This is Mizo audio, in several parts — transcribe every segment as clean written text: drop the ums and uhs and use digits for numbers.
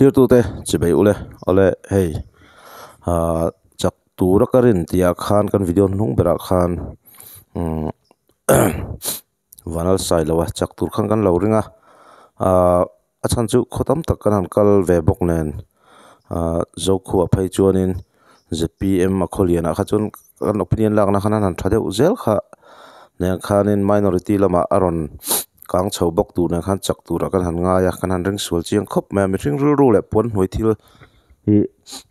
Thlirtute chibei ule awle hei ah chak tura ka rin tih ah khan kan video hnung berah khan umm vanal sai lo a chak tur khan kan lo ring a ah a chhan chu khaw tam tak kan han kal ve bawk nen ah zokhua phei chuanin zpm a khaw lianah kha chuan kan opinion lakna khan an han tha deuh zel kha nen khanin minority lamah a rawn kang chho bawk tur nen khan chak turah kan han ngai a kan han ring sual chiang khawp mai a mihring rilru leh puan hnuai thil hi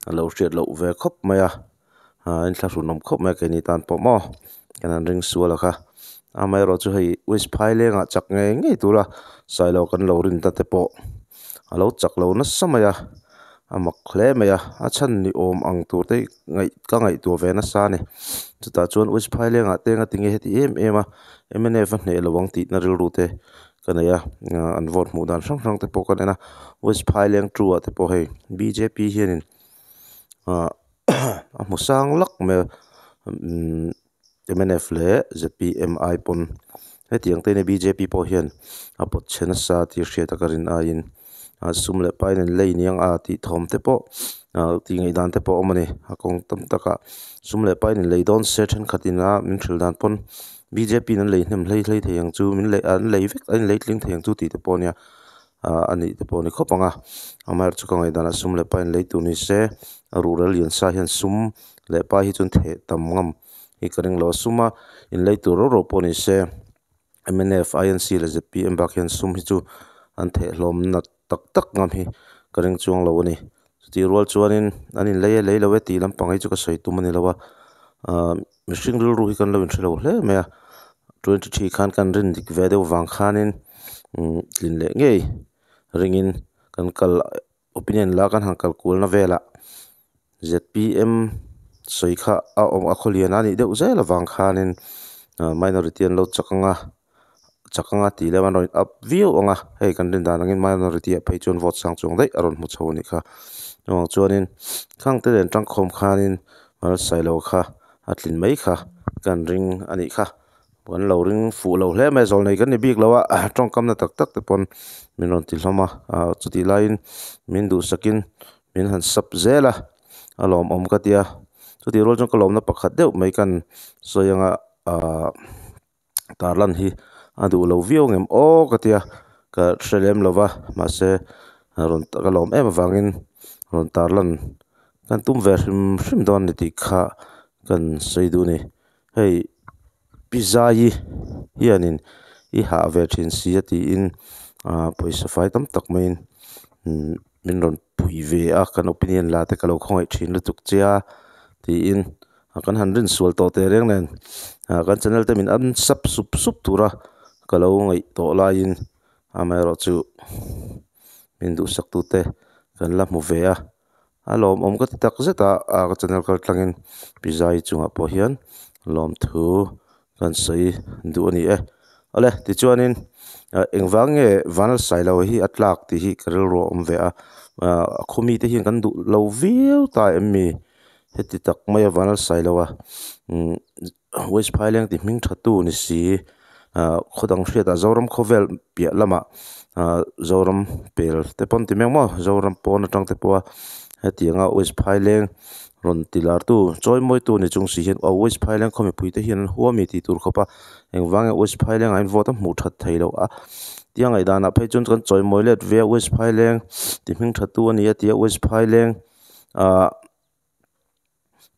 a lo hriat loh ve khawp mai a ah inthlahrun awm khawp mai a keini tan pawh maw kan han ring sual a kha amaherawhchu hei west phailengah chak ngei ngei tura sailo kan lo rin ta te pawh a lo chak lo nasa mai a a mak hle mai a a chhan ni awm ang tur te hi ngaih ka ngaihtuah ve nasa a ni chutah chuan west phailengah te nga tinge heti em em a mnf a hneh lo ang tihna rilru te ka nei a ah an vote hmuh dan hrang hrang te pawh kan en a west phaileng two ah te pawh hei bjp hianin ah a hmu sang lak mai a umm mnf leh zpm ai pawn hetiang te hi bjp pawh hian a pawt chhe nasa tih hriat a ka rin aiin ah sum leh pai in an lei niang a tih thawm te pawh ah tih ngaih dan te pawh a awm a ni a kawng tam takah sum leh pai in lei dawn se thenkhat in a min hrilh dan pawn bjp in an lei hnem hlei hlei thei ang chu min lei an lei vek an lei tling thei ang chu tih te pawh a nia ah a nih te pawh a ni khawp ang a amaherawhchu ka ngaih danah sum leh pai in lei tur ni se a rural lian sa hian sum leh pai hi chuan theh tam ngam hi ka ring lo a suma inlei tur rau rau pawh ni se mnf inc leh zpm bak hian sum hi chu an theh hlawm nat tak tak ngam hi ka ring chuang lo a ni chutih rual chuanin an inlei e lei lo e tih lampang hi chu ka sawi tum a ni lo a ahh mihring rilru hi kan lo inhre lo hle mai a 23 khan kan rin dik ve deuh vang khanin umm tlin leh ngei ringin kan kal opinion la kan han kal kualna velah zpm sawi kha a awm a khaw lian a nih deuh zel avang khanin ah minority an lo chak ang a chak ang a tih leh an rawn up viau ang a hei kan rin dan angin minority ah phei chuan vote sang chuang daih a rawn hmu chho a nih kha chuvang chuanin khang te nen tangkhawm khanin sailo kha a tlin mai kha kan ring a nih kha. Kan lo ring fuh lo hle mai a, zawlnei kan ni bik lo a, tawngkam na tak tak te pawn min rawn ti hlawm a, ah chutih laiin min duhsakin min han sap zel a, a lawmawm ka ti a, chutih rual chuan ka lawmna pakhat deuh mai kan sawi anga ah tarlan hi a duh lo viau ngem aw ka ti a, ka hre lem lo va mahse rawn ka lawm em avangin rawn tarlan kan tum ve hrim hrim dawn a ni tih kha kan sawi duh a ni. Hei pizza-i hianin i hah ve thin si a tiin ah pawisa fai tam tak maiin umm min rawn pui ve a kan opinion la te ka lo khawngaih thin lutuk che a tiin kan han rin sual tawh teh reng nen ah kan channel te min unsub sup sup tura ka lo ngaih tawh laiin amaherawhchu min duhsak tute kan la hmu ve a. A lawmawm ka ti tak zet a ah ka channel kal tlangin pizza hi chungah pawh hian lawmthu kan sawi duh a ni e awle tichuanin ah engvang nge vanlalsailo hi a tlak tih hi ka rilru a awm ve a ah a khaw mite hian kan duh lo viau ta em mi heti tak maia vanlalsailo a umm west phaileng ti hming tha tu ni si ah khaw dang hriatah zoram khawvel piah lamah ah zoram pel te pawn ti mek maw zoram pawn atang te pawha hetianga west phaileng rawn ti lar tu chawi mawi tu ni chung si hian aw west phaileng khaw mipui te hian an huam a ni tih tur khawp a engvang nge west phaileng ah hian vote a hmuh that theih loh a tia ngaihdan ah phei chuan kan chawi mawi let ve a west phaileng ti hming tha tu a ni a tia west phaileng ah.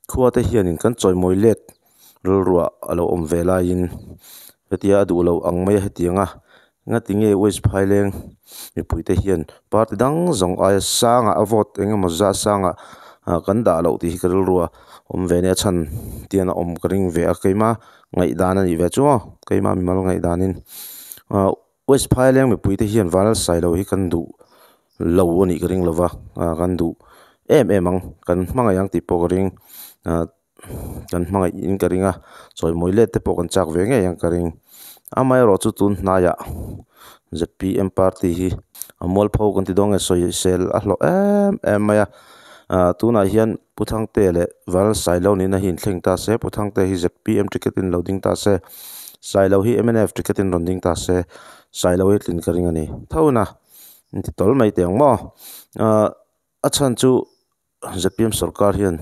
Khua te hianin kan chawimawi let rilruah a lo awm ve laiin hetia a duh loh ang mai a hetiang a ngati nge west phaileng mipui te hian party dang zawng aia sangah a vote eng emaw zat sangah ah kan dah loh tih hi ka rilrua awm ve nia chhan tian a awm ka ring ve a keima ngaihdan a nih ve chu aw keima mimal ngaihdanin ah west phaileng mipui te hian vanlalsailo hi kan duh lo a nih ka ring lova ah kan duh em em ang kan hmangaih ang tih pawh ka ring ah kan hmangaih in ka ring a chawimawi let te pawh kan chak ve ngei ang ka ring amaherawh chu tun hnaiah zpm party hi a mualpho kan ti dawn nge sawisel a hlawh em em mai a ah tunah hian Pu Thangte leh Val Sailo nihna hi inthleng ta se Pu Thangte hi zpm ticket in lo ding ta se Sailo hi mnf ticket in rawn ding ta se Sailo hi tlin ka ring a ni tho na. An ti tawl mai teh ang maw. Ahh. A chhan chu zpm sorkar hian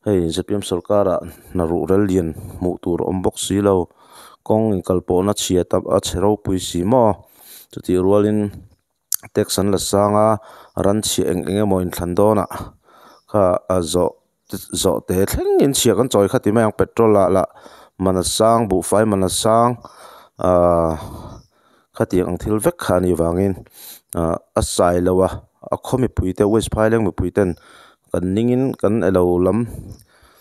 hei zpm sorkarah hna ruh rel lian hmuh tur a awm bawk si lo kawng inkalpawhna chhia tam a chhe ropui si maw chutih rualin tax an la sang a ran chhia eng eng emaw inthlan dawnah kha a zawh zawh te thlengin chhia kan chawi kha ti mai ang petrol ah lah man a sang buhfai man a sang ahh khatiang ang thil vek kha a nih vangin ahh a sai lo a a khaw mipui te west phaileng mipui ten kan ningin kan elo lam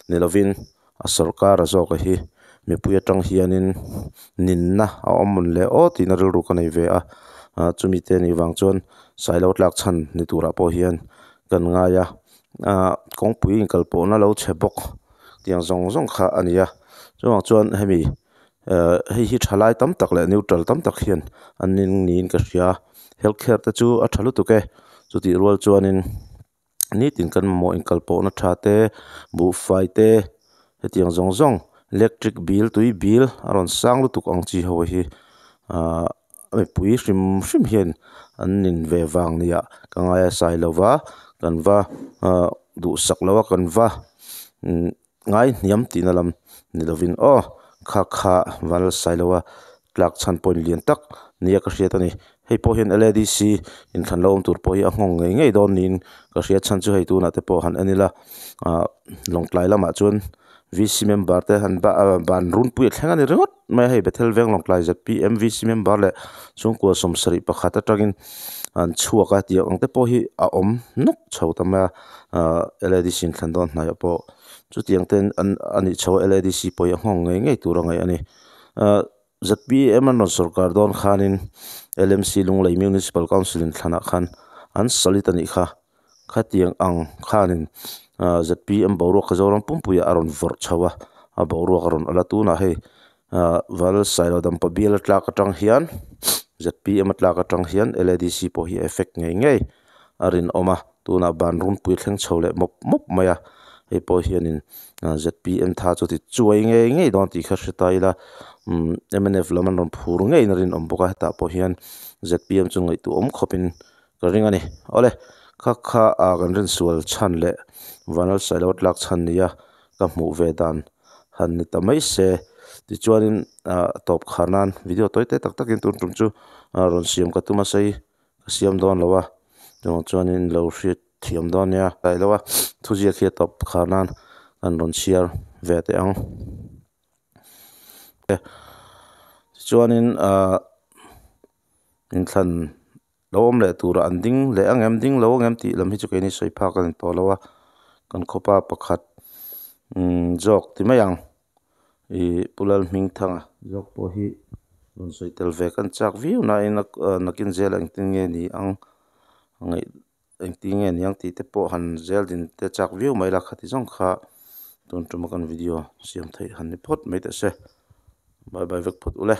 ni lovin a sawrkar a zawk a hi mipui atang hianin ninna a awm mawn le aw tihna rilru ka nei ve a ah chumi te nih vang chuan sailo tlak chhan ni turah pawh hian kan ngai a ah kawngpui inkal pawhna lo chhe bawk tiang zawng zawng kha a ni a chuvang chuan hemi eh hei hi thalai tam tak leh neutral tam tak hian an ning niin ka hria health care te chu a tha lutuk e chutih rual chuanin nitin kan mamawh inkal pawhna tha te buhfai te hetiang zawng zawng electric bill tui bill a rawn sang lutuk ang chi ho hi ahh mipui hrim hrim hian an nin ve vang nia ka ngai a sai lova kan va ahh duhsak lo a kan va umm ngai hniam tihna lam ni lovin aw kha kha vanlalsai lo a tlak chhan point lian tak nia ka hriat a ni hei pawh hian L A D C inthlan lo awm tur pawh hi a nghawng ngei ngei dawn niin ka hria chhan chu hei tunah te pawh han en ila ah lawngtlai lamah chuan V C member te han ban runpui a thleng a ni ringawt mai a hei Bethel veng lawngtlai Z P M V C member leh chhungkua sawmsarih pakhat atangin an chhuak a tiang ang te pawh hi a awm nawk chho ta mai a ah L A D C inthlan dawn hnaiah pawh. Chutiang ten an a nih chho a LADC pawh hi a nghawng ngei ngei tur a ngaih a ni. Ahh zpm an rawn sawrkar dawn khanin LMC Lunglei Municipal Council in thlanah khan an solid a nih kha. Khatiang ang khanin ahh zpm boruak kha Zoram pumpuiah a rawn vawrh chho a, a boruak a rawn awlh a tunah hei ahh Valsailo Dampa bial a tlak atang hian zpm a tlak atang hian LADC pawh hi a effect ngei ngei a rinawm a tunah ban runpui a thleng chho leh mawp mawp mai a hei pawh hianin zpm tha chu ti chuai ngei ngei dawn tih kha hre ta ila umm mnf lam an rawn phur ngeiin a rinawm bawk a hetah pawh hian zpm chu ngaihtuah awm khawpin ka ring a ni awle kha kha ah kan rinsual chhan leh vanlalsailo tlak chhan nia ka hmuh ve dan han ni ta mai se tichuanin ah tawp khar nan video tawi te tak takin tun tum chu rawn siam ka tum a sei. Ka siam dawn lo a chuvang chuanin lo hriat thiam dawn nia kai lo a thuziak hi a tawp khar nan an rawn chhiar ve teh ang tichuanin ahh inthlan lo awm leh turah an ding leh ang em ding lo ang em tih lam hi chu keini sawi phak a ni tawh lo a kan khawpa pakhat umm zawk ti mai ang. Ih Pu Lalhmingthanga zawk pawh hi rawn sawi tel ve kan chak viau nain nakin zel engtin nge ni ang ngaih engtin nge ni ang tih te pawh han zel din te chak viau mai la khati zawng kha tun tuma kan video siam theih han ni phawt mai teh se bye bye vek phawt ule.